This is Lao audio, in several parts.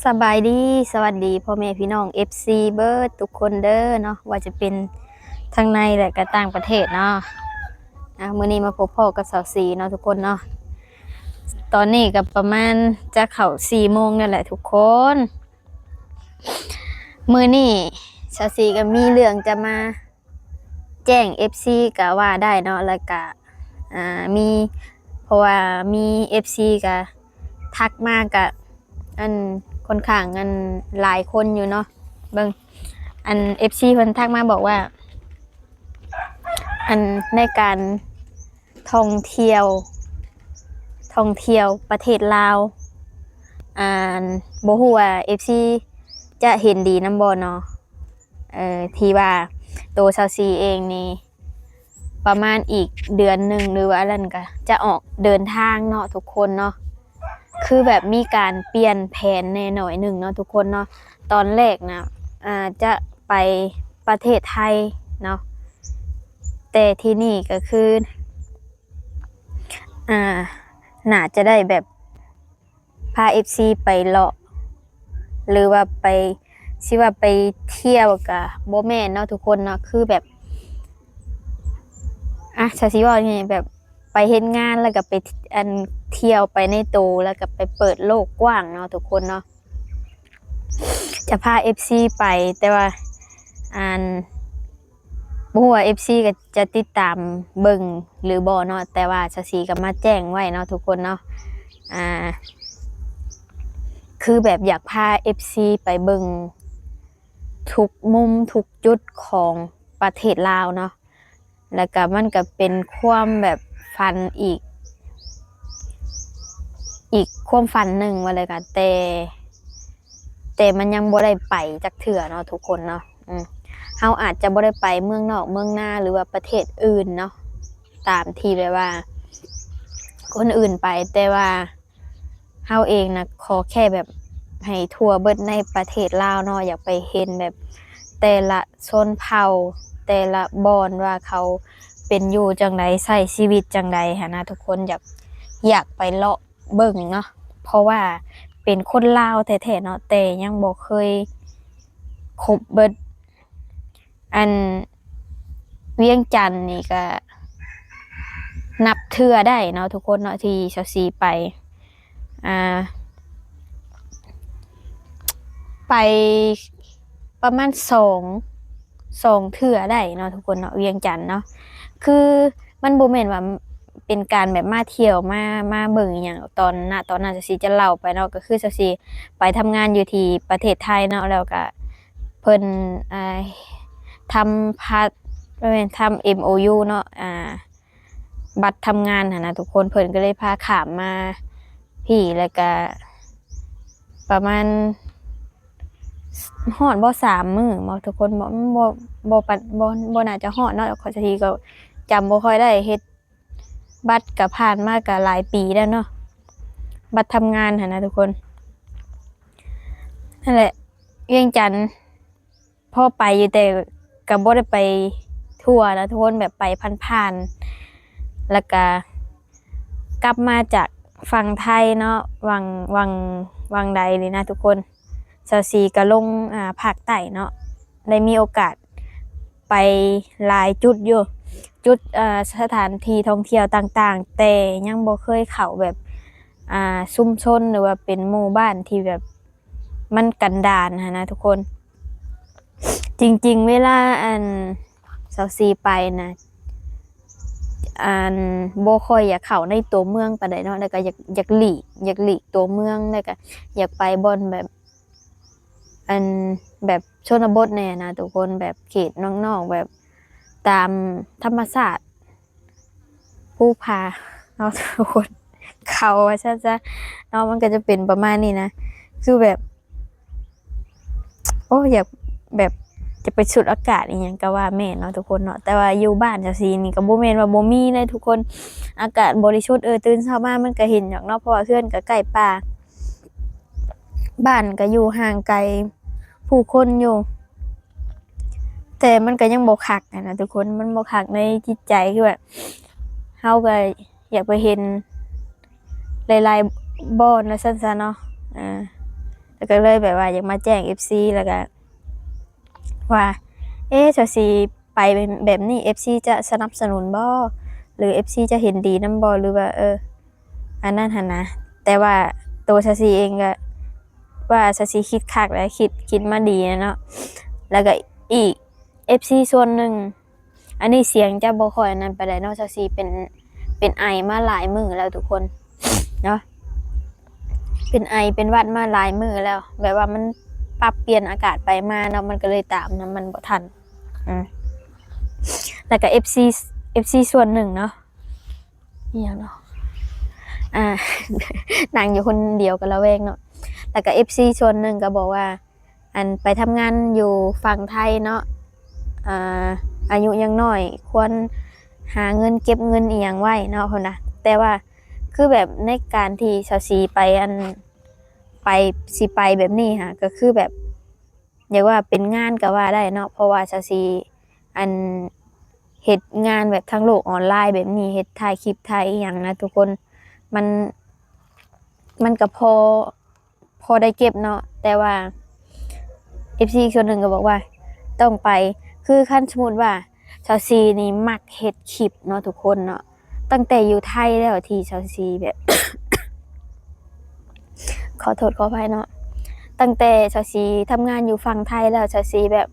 ສະບາຍດີ ສະຫວັດດີພໍ່ແມ່ພີ່ນ້ອງ ເອັຟຊີ ເບິດທຸກຄົນເດີເນາະ ວ່າຈະເປັນທັງໃນ ແລະ ກະຕ່າງປະເທດເນາະ. ອ່າ ມື້ນີ້ມາພົບພໍ້ກັບສາວສີເນາະທຸກຄົນເນາະ. ຕອນນີ້ກະປະມານຈະເຂົ້າສີ່ໂມງແລ້ວແຫຼະທຸກຄົນ. ມື້ນີ້ສາວສີກະມີເລື່ອງຈະມາ ແຈ້ງເອັຟຊີກະວ່າໄດ້ເນາະ ແລ້ວກະ ອ່າ ມີ ເພາະວ່າມີເອັຟຊີກະທັກມາກະ ອັນ ຂ້ອນຂ້າງ ອັນ ຫຼາຍຄົນຢູ່ເນາະ. ເບິ່ງ ອັນ ເອັຟຊີເພິ່ນທັກມາບອກວ່າ ອັນ ໃນການທ່ອງທ່ຽວ ທ່ອງທ່ຽວປະເທດລາວ ອັນ ບໍ່ຮູ້ວ່າເອັຟຊີຈະເຫັນດີນຳບໍ່ເນາະ. ເອີ ທີ່ວ່າໂຕສາວສີເອງນີ້ ປະມານອີກເດືອນໜຶ່ງ ຫຼືວ່າອັນນັ້ນກະຈະອອກເດີນທາງເນາະທຸກຄົນເນາະ. ຄືແບບມີການປ່ຽນແຜນແດ່ໜ້ອຍໜຶ່ງເນາະທຸກຄົນເນາະ. ຕອນແລກນະ ອ່າ ຈະໄປປະເທດໄທເນາະ ແຕ່ທີ່ນີ້ກະຄື ອ່າ ໜ້າຈະໄດ້ແບບ ພາເອັຟຊີໄປເລາະ ຫຼືວ່າໄປ ຊິວ່າໄປທ່ຽວກະບໍ່ແມ່ນເນາະທຸກຄົນເນາະ. ຄືແບບ ອ່ະ ສາວສີເວົ້ານີ້ ແບບໄປເຮັດງານ ແລ້ວກະໄປ ອັນ ທ່ຽວໄປໃນໂຕ ແລ້ວກະໄປເປີດໂລກກວ້າງເນາະທຸກຄົນເນາະ. ຈະພາເອັຟຊີໄປ ແຕ່ວ່າ ອັນ ບໍ່ຮູ້ວ່າເອັຟຊີກະຈະຕິດຕາມເບິ່ງຫຼືບໍ່ເນາະ ແຕ່ວ່າສາວສີກະມາແຈ້ງໄວ້ເນາະທຸກຄົນເນາະ. ອ່າ ຄືແບບຢາກພາເອັຟຊີໄປເບິ່ງທຸກມຸມທຸກຈຸດຂອງປະເທດລາວເນາະ. ແລ້ວກະມັນກະເປັນຄວາມແບບຝັນອີກ ອີກຄວາມຝັນໜຶ່ງວ່າແລ້ວກະ ແຕ່ ແຕ່ມັນຍັງບໍ່ໄດ້ໄປຈັກເທື່ອເນາະທຸກຄົນເນາະ. ອືມ ເຮົາອາດຈະບໍ່ໄດ້ໄປເມືອງນອກເມືອງນາ ຫຼືວ່າປະເທດອື່ນເນາະ ຕາມທີ່ແບບວ່າຄົນອື່ນໄປ ແຕ່ວ່າເຮົາເອງນະ ຂໍແຄ່ແບບໃຫ້ທົ່ວເບິດໃນປະເທດລາວເນາະ. ຢາກໄປເຫັນແບບແຕ່ລະຊົນເຜົ່າ ແຕ່ລະບ່ອນວ່າເຂົາເປັນຢູ່ຈັ່ງໃດ ໃຊ້ຊີວິດຈັ່ງໃດຫັ້ນນະທຸກຄົນ. ຢາກ ຢາກໄປເລາະ ເບິ່ງເນາະ ເພາະວ່າເປັນຄົນລາວແທ້ໆເນາະ ແຕ່ຍັງບໍ່ເຄີຍຄົບເບິດ. ອັນ ວຽງຈັນນີ້ກະນັບເທື່ອໄດ້ເນາະທຸກຄົນເນາະ ທີ່ສາວສີໄປ ອ່າ ໄປປະມານສອງ ສອງເທື່ອໄດ້ເນາະທຸກຄົນເນາະ ວຽງຈັນເນາະ. ຄື ມັນບໍ່ແມ່ນວ່າເປັນການແບບມາທ່ຽວ ມາ ມາເບິ່ງອີ່ຫຍັງ. ຕອນ ນະ ຕອນນັ້ນສາວສີຈະເລົ່າໄປເນາະ ກະຄືສາວສີໄປທຳງານຢູ່ທີ່ປະເທດໄທເນາະ ແລ້ວກະເພິ່ນ ອ່າ ທຳພາດ ບໍ່ແມ່ນ ທຳເອັມໂອຢູເນາະ ອ່າ ບັດທຳງານຫັ້ນນະທຸກຄົນ. ເພິ່ນກະເລີຍພາຂ້າມມາພີ້ ແລ້ວກະປະມານ ຮອດບໍ່ ສາມມື້ບໍ່ທຸກຄົນ ບໍ່ ບໍ່ ບໍ່ປານ ບໍ່ ບໍ່ໜ້າຈະຮອດເນາະ. ສາວສີກະຈຳບໍ່ຄ່ອຍໄດ້ ເຮັດ ບັດກະຜ່ານມາກະຫຼາຍປີແລ້ວເນາະ ບັດທຳງານຫັ້ນນະທຸກຄົນ. ນັ້ນແຫຼະ ວຽງຈັນ ພໍໄປຢູ່ ແຕ່ກະບໍ່ໄດ້ໄປທົ່ວນະທຸກຄົນ ແບບໄປຜ່ານໆ ແລ້ວກະກັບມາຈາກຝັ່ງໄທເນາະ ຫວ່າງ ຫວ່າງ ຫວ່າງໃດນີ້ນະທຸກຄົນ. ສາວສີກະລົງ ອ່າ ພາກໃຕ້ເນາະ ໄດ້ມີໂອກາດໄປຫຼາຍຈຸດຢູ່ ຈຸດ ເອີ ສະຖານທີ່ທ່ອງທ່ຽວຕ່າງໆ ແຕ່ຍັງບໍ່ເຄີຍເຂົ້າແບບ ອ່າ ຊຸມຊົນ ຫຼືວ່າເປັນໝູ່ບ້ານທີ່ແບບມັນກັນດານຫັ້ນນະທຸກຄົນ. ຈິງໆ ເວລາ ອັນ ສາວສີໄປນະ ອັນ ບໍ່ຄ່ອຍຢາກເຂົ້າໃນຕົວເມືອງປານໃດເນາະ ແລ້ວກະຢາກ ຢາກຫຼີກ ຢາກຫຼີກຕົວເມືອງ ແລ້ວກະຢາກໄປບ່ອນແບບ ອັນ ແບບຊົນນະບົດແດ່ນະທຸກຄົນ ແບບເຂດນອກໆ ແບບຕາມທຳມະຊາດ ພູຜາເນາະທຸກຄົນ ເຂົາວ່າຊັ້ນຊະເນາະ. ມັນກະຈະເປັນປະມານນີ້ນະ ຄືແບບ ໂອ້ ຢາກແບບຈະໄປສູດອາກາດອີ່ຫຍັງກະວ່າແມ່ນເນາະທຸກຄົນເນາະ. ແຕ່ວ່າຢູ່ບ້ານຈັ່ງຊີ້ນີ້ກະບໍ່ແມ່ນວ່າບໍ່ມີເດ້ທຸກຄົນ ອາກາດບໍລິສຸດ. ເອີ ຕື່ນເຊົ້າມາມັນກະເຫັນດອກເນາະ ເພາະວ່າເຮືອນກະໃກ້ປ່າ ບ້ານກະຢູ່ຫ່າງໄກຜູ້ຄົນຢູ່ ແຕ່ມັນກະຍັງບໍ່ຄັກຫັ້ນນະທຸກຄົນ ມັນບໍ່ຄັກໃນຈິດໃຈ ຄືແບບເຮົາກະຢາກໄປເຫັນຫຼາຍໆບ່ອນວ່າຊັ້ນຊະເນາະ. ອ່າ ແລ້ວກໍເລີຍແບບວ່າຢາກມາແຈ້ງເອັຟຊີ ແລ້ວກໍວ່າ ເອ ຊາວຊີໄປແບບນີ້ ເອັຟຊີຈະສະໜັບສະໜູນບໍ່ ຫຼື ເອັຟຊີຈະເຫັນດີນຳບໍ່ ຫຼືວ່າ ເອີ ອັນນັ້ນຫັ້ນນະ. ແຕ່ວ່າໂຕຊາວຊີເອງກໍວ່າຊາວຊີຄິດຄັກແລ້ວ ຄິດ ຄິດມາດີແລ້ວເນາະ. ແລ້ວກໍອີກ ເອັຟຊີສ່ວນໜຶ່ງ ອັນນີ້ສຽງຈະບໍ່ຄ່ອຍອັນນັ້ນປານໃດເນາະ ຊາວຊີເປັນ ເປັນໄອມາຫຼາຍມື້ແລ້ວທຸກຄົນເນາະ ເປັນໄອເປັນຫວັດມາຫຼາຍມື້ແລ້ວ ແບບວ່າມັນປັບປ່ຽນອາກາດໄປມາເນາະ ມັນກໍເລີຍຕາມນຳມັນບໍ່ທັນ. ອືມ ແລ້ວກໍເອັຟຊີ ເອັຟຊີສ່ວນໜຶ່ງເນາະ ອີ່ຫຍັງເນາະ ອ່າ ນັ່ງຢູ່ຄົນດຽວກໍລະແວງເນາະ. ແລ້ວກໍເອັຟຊີສ່ວນໜຶ່ງກໍບອກວ່າ ອັນໄປທຳງານຢູ່ຝັ່ງໄທເນາະ ອ່າ ອາຍຸຍັງນ້ອຍ ຄວນຫາເງິນເກັບເງິນອີ່ຫຍັງໄວ້ເນາະ ເພິ່ນນະ. ແຕ່ວ່າຄືແບບໃນການທີ່ຊາວຊີໄປ ອັນ ໄປ ຊິໄປແບບນີ້ຫະ ກໍຄືແບບ ຢາກວ່າເປັນງານກໍວ່າໄດ້ເນາະ ເພາະວ່າຊາວຊີ ອັນ ເຮັດງານແບບທາງໂລກອອນລາຍແບບນີ້ ເຮັດ ຖ່າຍຄລິບ ຖ່າຍອີ່ຫຍັງນະທຸກຄົນ ມັນ ມັນກໍພໍ ພໍໄດ້ເກັບເນາະ. ແຕ່ວ່າເອັຟຊີອີກສ່ວນໜຶ່ງກໍບອກວ່າຕ້ອງໄປ ຄືຄັນສົມມຸດວ່າຊາວຊີນີ້ມັກເຮັດຄລິບເນາະທຸກຄົນເນາະ ຕັ້ງແຕ່ຢູ່ໄທແລ້ວທີ່ຊາວຊີແບບ ຂໍໂທດຂໍອະໄພເນາະ ຕັ້ງແຕ່ຊາວຊີທຳງານຢູ່ຝັ່ງໄທແລ້ວ ຊາວຊີແບບ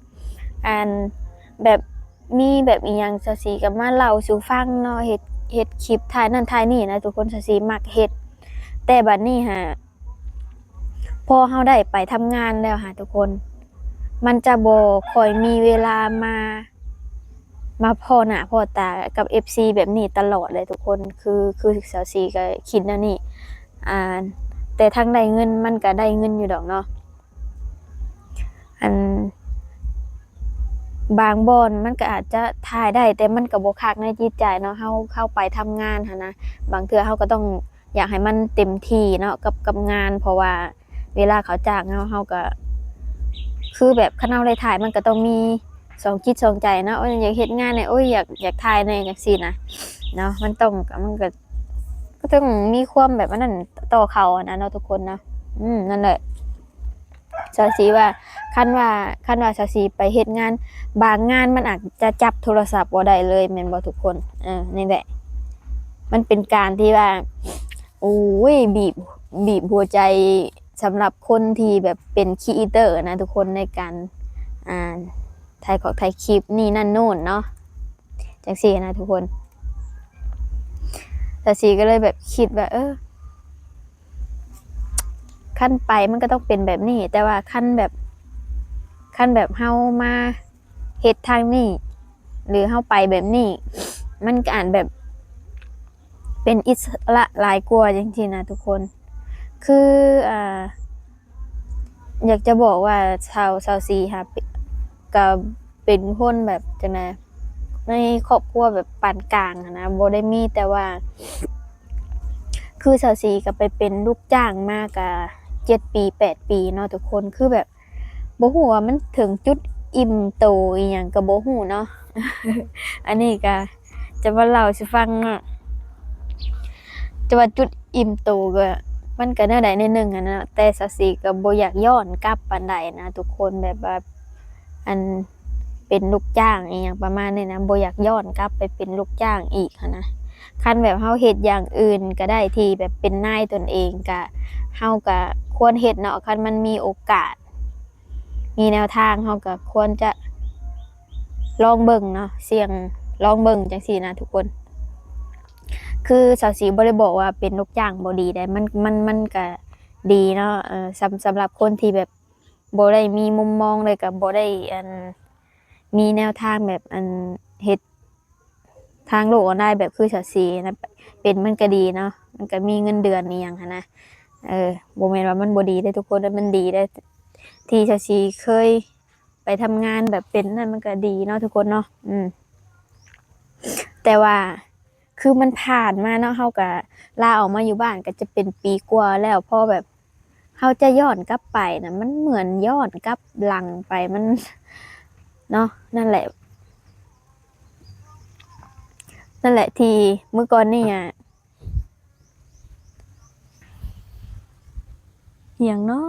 ອັນ ແບບມີແບບອີ່ຫຍັງ ຊາວຊີກໍມາເລົ່າສູ່ຟັງເນາະ ເຮັດ ເຮັດຄລິບຖ່າຍນັ້ນຖ່າຍນີ້ນະທຸກຄົນ ຊາວຊີມັກເຮັດ. ແຕ່ບັດນີ້ຫາ ພໍເຮົາໄດ້ໄປທຳງານແລ້ວຫາທຸກຄົນ ມັນຈະບໍ່ຄ່ອຍມີເວລາມາ ມາພໍ້ໜ້າພໍ້ຕາກັບເອັຟຊີແບບນີ້ຕະຫຼອດເລີຍທຸກຄົນ ຄື ຄືຊາວຊີກໍຄິດແນວນີ້ ອ່າ ແຕ່ທາງໄດ້ເງິນມັນກໍໄດ້ເງິນຢູ່ດອກເນາະ ອັນ ບາງບ່ອນມັນກໍອາດຈະຖ່າຍໄດ້ ແຕ່ມັນກໍບໍ່ຄັກໃນຈິດໃຈເນາະ ເຮົາ ເຮົາໄປທຳງານຫັ້ນນະ ບາງເທື່ອເຮົາກໍຕ້ອງ ຢາກໃຫ້ມັນເຕັມທີ່ເນາະ ກັບ ກັບງານ ເພາະວ່າເວລາເຂົາຈ້າງເຮົາ ເຮົາກໍ ຄືແບບຄັນເຮົາໄດ້ຖ່າຍ ມັນກໍຕ້ອງມີສອງຈິດສອງໃຈເນາະ ໂອ້ຍ ຢາກເຮັດງານແດ່ ໂອ້ຍ ຢາກ ຢາກຖ່າຍແດ່ ຈັ່ງຊີ້ນະເນາະ ມັນຕ້ອງ ມັນກໍ ກໍຕ້ອງມີຄວາມແບບອັນນັ້ນຕໍ່ເຂົາຫັ້ນນະເນາະທຸກຄົນເນາະ. ອືມ ນັ້ນແຫຼະ ຊາວຊີວ່າ ຄັນວ່າ ຄັນວ່າຊາວຊີໄປເຮັດງານ ບາງງານມັນອາດຈະຈັບໂທລະສັບບໍ່ໄດ້ເລີຍ ແມ່ນບໍ່ທຸກຄົນ? ເອີ ນີ້ແຫຼະ ມັນເປັນການທີ່ວ່າ ໂອ້ຍ ບີບ ບີບຫົວໃຈສຳລັບຄົນທີ່ແບບເປັນຄຣີເອເຕີນະທຸກຄົນ ໃນການ ອ່າ ຖ່າຍຂອງ ຖ່າຍຄລິບນີ້ນັ້ນໂນ່ນເນາະ ຈັ່ງຊີ້ນະທຸກຄົນ. ຊາວຊີກໍເລີຍແບບຄິດວ່າ ເອີ ຄັນໄປມັນກໍຕ້ອງເປັນແບບນີ້ ແຕ່ວ່າຄັນແບບ ຄັນແບບເຮົາມາເຮັດທາງນີ້ ຫຼືເຮົາໄປແບບນີ້ ມັນກໍອາດແບບເປັນອິດສະຫຼະຫຼາຍກວ່າຈັ່ງຊີ້ນະທຸກຄົນ. ຄື ອ່າ ຢາກຈະບອກວ່າຊາວ ຊາວຊີຫາ ກໍເປັນຄົນແບບຈັ່ງໃດ ໃນຄອບຄົວແບບປານກາງຫັ້ນນະ ບໍ່ໄດ້ມີ ແຕ່ວ່າ ຄືຊາວຊີກໍໄປເປັນລູກຈ້າງມາກະເຈັດປີ ແປດປີເນາະທຸກຄົນ ຄືແບບບໍ່ຮູ້ວ່າມັນເຖິງຈຸດອີ່ມໂຕອີ່ຫຍັງກໍບໍ່ຮູ້ເນາະ. ອັນນີ້ກະຈະມາເລົ່າສູ່ຟັງເນາະ ແຕ່ວ່າຈຸດອີ່ມໂຕກໍ ມັນກໍແນວໃດແນວໜຶ່ງຫັ້ນນະ ແຕ່ຊາວຊີກໍບໍ່ຢາກຍ້ອນກັບປານໃດນະທຸກຄົນ ແບບວ່າ ອັນ ເປັນລູກຈ້າງອີ່ຫຍັງປະມານນີ້ນະ ບໍ່ຢາກຍ້ອນກັບໄປເປັນລູກຈ້າງອີກຫັ້ນນະ. ຄັນແບບເຮົາເຮັດຢ່າງອື່ນກໍໄດ້ທີ່ແບບເປັນນາຍຕົນເອງ ກະ ເຮົາກະຄວນເຮັດເນາະ ຄັນມັນມີໂອກາດ ມີແນວທາງ ເຮົາກະຄວນຈະລອງເບິ່ງເນາະ ສ່ຽງລອງເບິ່ງຈັ່ງຊີ້ນະທຸກຄົນ. ຄືຊາວຊີບໍ່ໄດ້ບອກວ່າເປັນລູກຈ້າງບໍ່ດີໃດ ມັນ ມັນ ມັນກະດີເນາະ ເອີ ສຳ ສຳລັບຄົນທີ່ແບບ ບໍ່ໄດ້ມີມຸມມອງ ແລ້ວກໍບໍ່ໄດ້ ອັນ ມີແນວທາງແບບ ອັນ ເຮັດທາງໂລກອອນລາຍແບບຄືຊາວຊີນະ ເປັນມັນກໍດີເນາະ ມັນກໍມີເງິນເດືອນອີ່ຫຍັງຫັ້ນນະ. ເອີ ບໍ່ແມ່ນວ່າມັນບໍ່ດີເດ້ທຸກຄົນ ມັນດີເດ້ ທີ່ຊາວຊີເຄີຍໄປທຳງານແບບເປັນນັ້ນ ມັນກໍດີເນາະທຸກຄົນເນາະ. ອືມ ແຕ່ວ່າ ຄືມັນຜ່ານມາເນາະ ເຮົາກະລາອອກມາຢູ່ບ້ານກໍຈະເປັນປີກວ່າແລ້ວ ພໍແບບເຮົາຈະຍ້ອນກັບໄປນະ ມັນເໝືອນຍ້ອນກັບຫຼັງໄປ ມັນ ເນາະ ນັ້ນແຫຼະ ນັ້ນແຫຼະ ທີ່ມື້ກ່ອນນີ້ອະ ອີ່ຫຍັງເນາະ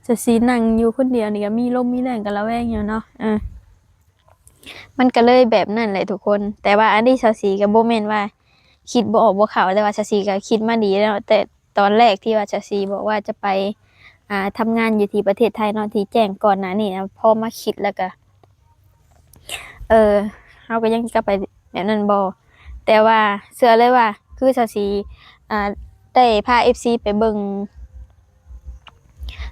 ສາວສີນັ່ງຢູ່ຄົນດຽວນີ້ກໍມີລົມມີແລງກໍລະແວງຢູ່ເນາະ. ເອີ ມັນກໍເລີຍແບບນັ້ນແຫຼະທຸກຄົນ. ແຕ່ວ່າອັນນີ້ສາວສີກໍບໍ່ແມ່ນວ່າຄິດບໍ່ອອກບໍ່ເຂົ້າ, ແຕ່ວ່າສາວສີກໍຄິດມາດີແລ້ວ ແຕ່ຕອນແລກທີ່ວ່າສາວສີບອກວ່າຈະໄປ ອ່າ ທຳງານຢູ່ທີ່ປະເທດໄທເນາະ ທີ່ແຈ້ງກ່ອນໜ້ານີ້ນະ, ພໍມາຄິດແລ້ວກໍ ເອີ ເຮົາກໍຍັງຊິກັບໄປແບບນັ້ນບໍ່? ແຕ່ວ່າເຊື່ອເລີຍວ່າ ຄືສາວສີ ອ່າ ໄດ້ພາເອັຟຊີໄປເບິ່ງ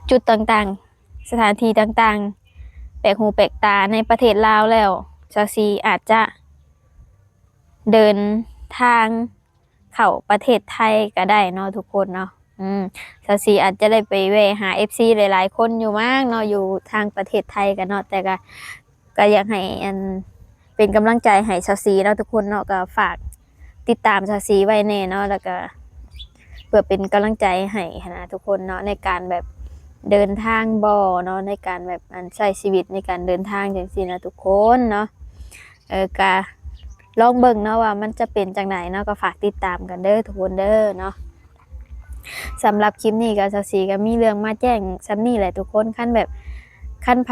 ຈຸດຕ່າງໆ ສະຖານທີ່ຕ່າງໆ ແປກຫູແປກຕາໃນປະເທດລາວແລ້ວ ສາວສີອາດຈະເດີນທາງ ເຂົ້າປະເທດໄທກໍໄດ້ເນາະທຸກຄົນເນາະ. ອືມ ສາວສີອາດຈະໄດ້ໄປແວ່ຫາເອັຟຊີຫຼາຍໆຄົນຢູ່ມັ້ງເນາະ ຢູ່ທາງປະເທດໄທກັນເນາະ. ແຕ່ກໍ ກໍຢາກໃຫ້ ອັນ ເປັນກຳລັງໃຈໃຫ້ສາວສີເນາະທຸກຄົນເນາະ. ກໍຝາກຕິດຕາມສາວສີໄວ້ແດ່ເນາະ ແລ້ວກໍເພື່ອເປັນກຳລັງໃຈໃຫ້ຫັ້ນນະທຸກຄົນເນາະ ໃນການແບບເດີນທາງບໍເນາະ ໃນການແບບ ອັນ ໃຊ້ຊີວິດໃນການເດີນທາງຈັ່ງຊີ້ນະທຸກຄົນເນາະ. ເອີ ກະລອງເບິ່ງເນາະວ່າມັນຈະເປັນຈັ່ງໃດເນາະ, ກໍຝາກຕິດຕາມກັນເດີທຸກຄົນເດີເນາະ. ສຳລັບຄລິບນີ້ກໍສາວສີກໍມີເລື່ອງມາແຈ້ງສ່ຳນີ້ແຫຼະທຸກຄົນ. ຄັນແບບ ຄັນໃຜ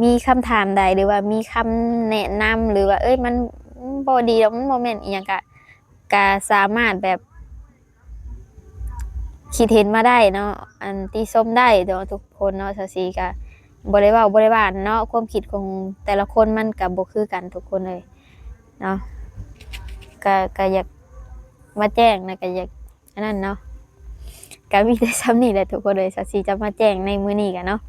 ມີຄຳຖາມໃດ ຫຼືວ່າມີຄຳແນະນຳ ຫຼືວ່າ ເອີຍ ມັນ ມັນບໍ່ດີດອກ ມັນບໍ່ແມ່ນອີ່ຫຍັງ ກະ ກະສາມາດແບບ ຄິດເຫັນມາໄດ້ເນາະ ອັນຕິຊົມໄດ້ເນາະທຸກຄົນເນາະ. ສາວສີກະບໍ່ໄດ້ເວົ້າບໍ່ໄດ້ຫວານເນາະ, ຄວາມຄິດຂອງແຕ່ລະຄົນມັນກະບໍ່ຄືກັນທຸກຄົນເອີຍເນາະ. ກະ ກະຢາກມາແຈ້ງ ແລ້ວກະຢາກອັນນັ້ນເນາະ. ກະມີແຕ່ສ່ຳນີ້ແຫຼະທຸກຄົນເອີຍ ສາວສີຈະມາແຈ້ງໃນມື້ນີ້ກະເນາະ.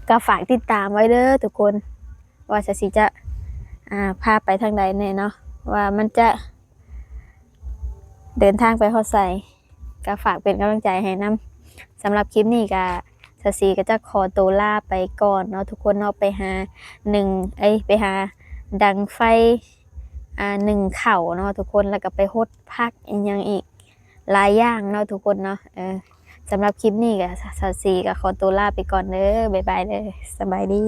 ກະຝາກຕິດຕາມໄວ້ເດີທຸກຄົນ ວ່າສາວສີຈະ ອ່າ ພາໄປທາງໃດແດ່ເນາະ ວ່າມັນຈະ ເດີນທາງໄປຮອດໃສ ກໍຝາກເປັນກຳລັງໃຈໃຫ້ນຳ. ສຳລັບຄລິບນີ້ກໍ ສາວສີກໍຈະຂໍໂຕລາໄປກ່ອນເນາະທຸກຄົນເນາະ. ໄປຫາໜຶ້ງ ເອີຍ ໄປຫາດັງໄຟ ອ່າ ໜຶ້ງເຂົ້າເນາະທຸກຄົນ ແລ້ວກໍໄປຫົດຜັກອີ່ຫຍັງອີກຫຼາຍຢ່າງເນາະທຸກຄົນເນາະ. ເອີ ສຳລັບຄລິບນີ້ກໍ ສາວສີກໍຂໍໂຕລາໄປກ່ອນເດີ. ບາຍບາຍເດີ. ສະບາຍດີ.